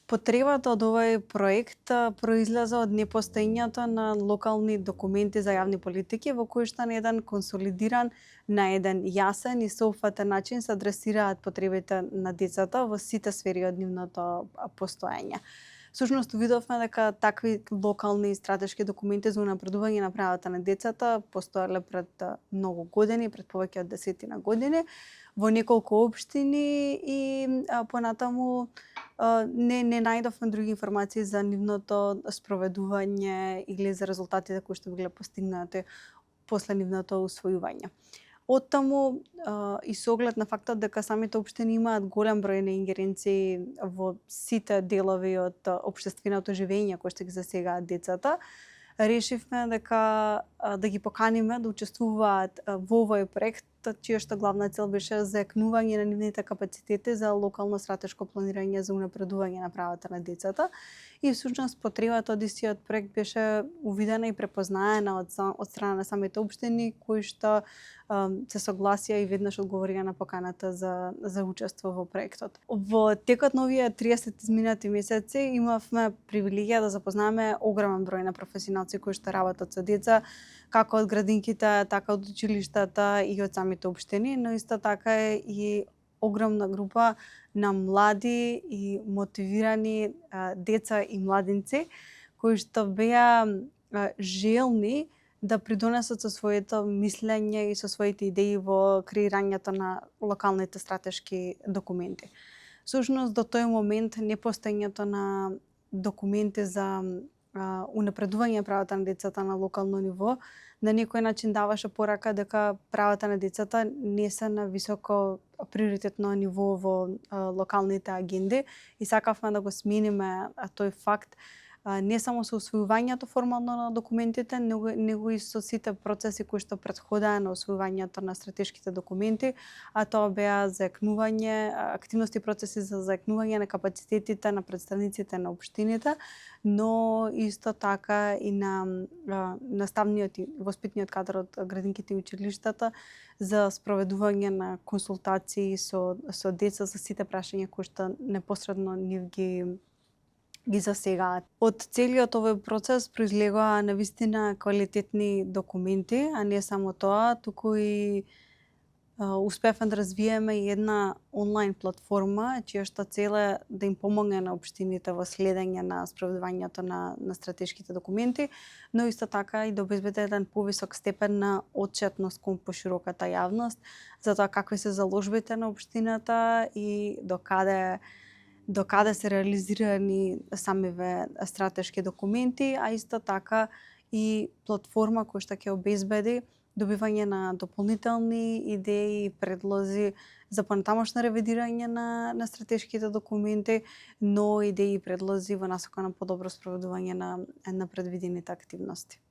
Потребата од овој проект произлезе од непостоењето на локални документи за јавни политики во кои што на еден консолидиран, на еден јасен и соопфатен начин се адресираат потребите на децата во сите сфери од нивното постоење. Всушност видовме дека такви локални стратешки документи за унапредување на правата на децата постоеле пред многу години, пред повеќе од 10 години во неколку општини и понатаму не најдовме други информации за нивното спроведување или за резултатите кои што биле постигнати после нивното усвојување. Оттаму и со оглед на фактот дека самите општини имаат голем број на ингеренции во сите делови од општественото живење кои што ги засегаат децата, решивме дека да ги поканиме да учествуваат во овој проект, чија што главна цел беше зајакнување на нивните капацитети за локално стратешко планирање за унапредување на правата на децата. И всушност потребата од истиот проект беше увидена и препознаена од страна на самите општини кои што се согласија и веднаш одговорија на поканата за учество во проектот. Во текот на овие 30 изминати месеци имавме привилегија да запознаме огромен број на професионалци кои што работат со деца, како од градинките, така од училиштата и од самите општини, но исто така е и огромна група на млади и мотивирани деца и младинци кои што беа желни да придонесат со своето мислење и со своите идеи во креирањето на локалните стратешки документи. Всушност до тој момент непостоењето на документи за унапредување правата на децата на локално ниво на некој начин даваше порака дека правата на децата не се на високо приоритетно ниво во локалните агенди и сакавме да го смениме тој факт не само со усвојувањето формално на документите, него и со сите процеси кои што претходаа на усвојувањето на стратешките документи, а тоа беа зајакнување, активности и процеси за зајакнување на капацитетите на представниците на општините, но исто така и на наставниот и воспитниот кадар од градинките и училиштата за спроведување на консултации со деца за сите прашања кои што непосредно нив ги засегаат. Од целиот овој процес произлегоа навистина квалитетни документи, а не само тоа, туку и успевме да развиеме и една онлайн платформа, чија што цел е да им помогне на општините во следење на спроведувањето на стратешките документи, но исто така и да обезбеди еден повисок степен на отчетност кон пошироката јавност за тоа какви се заложбите на општината и до каде се реализирани самиве стратешки документи, а исто така и платформа која што ќе обезбеди добивање на дополнителни идеи и предлози за понатамошно ревидирање на стратешките документи, но идеи и предлози во насока на подобро спроведување на предвидените активности.